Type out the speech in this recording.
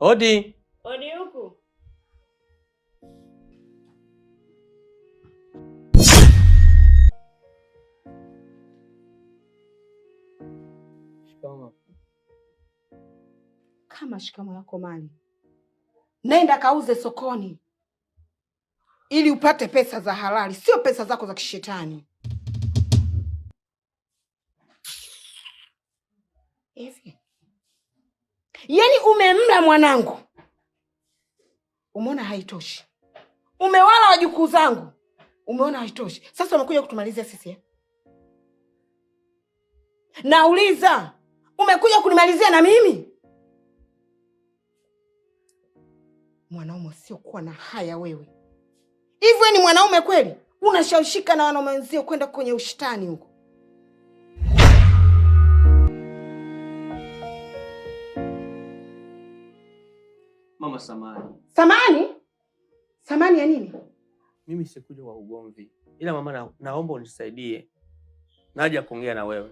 Odi. Odi huku. Shikamoo. Kama shikamo yako mali, nenda kauze sokoni ili upate pesa za halali, sio pesa zako za kishetani. Hivi yaani umemla mwanangu, umeona haitoshi, umewala wajukuu zangu, umeona haitoshi, sasa umekuja kutumalizia sisi eh? Nauliza, umekuja kunimalizia na mimi? Mwanaume usiokuwa na haya wewe. Hivi ni mwanaume kweli? Unashawishika na wanaume wenzio kwenda kwenye ushtani huko. Mama, samani. Samani? Samani ya nini? Mimi sikuja kwa ugomvi, ila mama naomba unisaidie. Naja kuongea na wewe.